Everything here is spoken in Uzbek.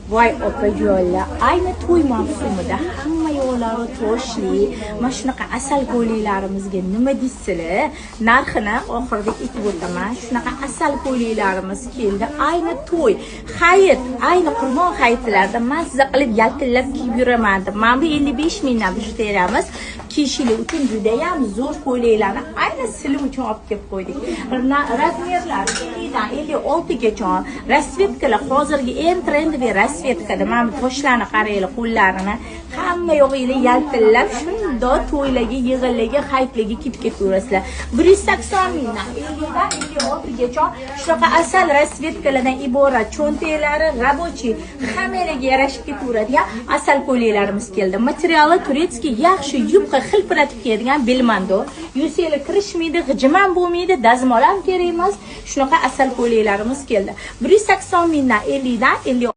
Voy opajonlar, ayni to'y mavsumida hamma yoqlari toshli, mana shunaqa asal ko'ylaklarimizga nima deysizlar? Narxini oxirida aytib o'taman. Shunaqa asal ko'ylaklarimiz keldi. Ayni to'y, hayit, ayni Qurbon hayitlarida mazza qilib yaltillab kiyib yuraman deb. Mana bu 55 mingdan bijuteriyamiz. Kiyishlik uchun juda ham zo'r ko'ylaklarni ayni sizlar uchun olib kelib qo'ydik. Размер lar 50 dan 56 gacha. Расцветка lar hozirgi eng трендовый расцветка da. Mana bu toshlarni qaranglar, qo'llarini. Hamma yog'inglar yaltillab shundoq to'ylarga, yig'inlarga, hayitlarga kiyib ketaverasizlar. 180 mingdan 50 dan 56 gacha shunaqa asal расцветка lardan iborat cho'ntaklari рабочий, hammalarga yarashib ketaveradigan asal ko'ylaklarimiz keldi. Materiali турецкий, yaxshi yupqa, xilpiratib kiyadigan belmando. Yusanglar kirishmaydi, g'ijim ham bo'lmaydi, dazmol ham kerak emas. Shunaqa asal ko'ylaklarimiz keldi. 180 mingdan 50 dan 50.